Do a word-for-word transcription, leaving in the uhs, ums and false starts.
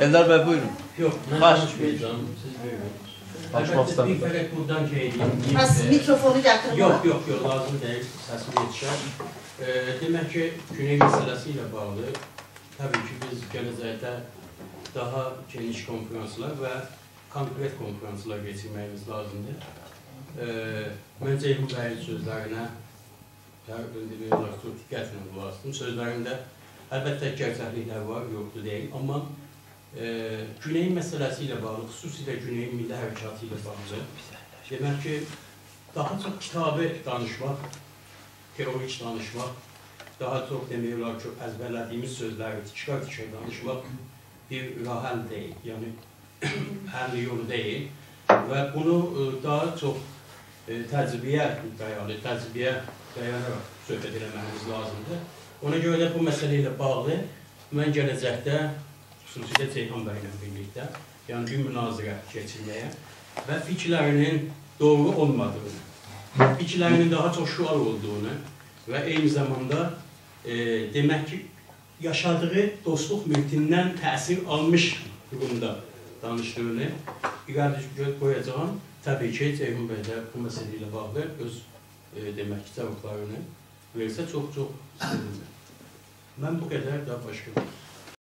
ائلدار بی، بویورون. یوخ، من خواهش دانیشمایاجاغام. سیز بویورون. دانیشماق البته، بیر ایسته‌میرم. فقط بورادان قئید ائله‌ییم. پس ائ، میکروفونو گتیرین. یوخ، یوخ، یوخ، لازیم دئییل. سسیم یئتیشر. ائ، دئمک کی، گونئی مسئله‌سی ایله باغلی، طبیعی کی، بیز گله‌جکده داها گئنیش کنفرانسلار و کونکرئت کنفرانسلار کئچیرمه‌ییمیز لازیمدیر. ائ، من جیحون بیین سؤزلرینه هر، دئمک اولار، چوخ دقتله قولاق آسدیم. سؤزلرینده البته گئرچکلیکلر وار، یوخدور دئییل. آمما، ائ، گونئی مسئله‌سی ایله باغلی، خصوصیله گونئی میللی حرکاتی ایله باغلی، دئمک کی، داها چوخ کتابی دانیشماق، تئوریک دانیشماق، داها چوخ، دئمک اولار کی، ازبرله‌دیییمیز سؤزلری تیکرار-تیکرار دانیشماق بیر راه حل دئییل. یعنی، حل یولو دئییل. و بونو، ائ، داها چوخ، ائ، تجربه‌یه دایالی، تجربه‌یه دایاناراق صحبت ائله‌مه‌ییمیز لازیمدیر. اونا گؤره ده بو مسئله ایله باغلی من گله‌جکده، خصوصیله جیحون بیله بیرلیکده، یعنی بیر مناظره کئچیرمه‌یه و فیکیرلرینین دوغرو اولمادیغینی، فیکیرلرینین داها چوخ شعار اولدوغونو و عینی زاماندا، ائ، دئمک کی، یاشادیغی دوستلوق محیطیندن تأثیر آلمیش دورومدا دانیشدیغینی ایره‌لی قویاجاغام. طبیعی کی، جیحون بی ده بو مسئله ایله باغلی اؤز، ائ، دئمک کی، جاوابلارینی وئرسه چوخ-چوخ سئوینرم. من بو قدر، داها باشقا.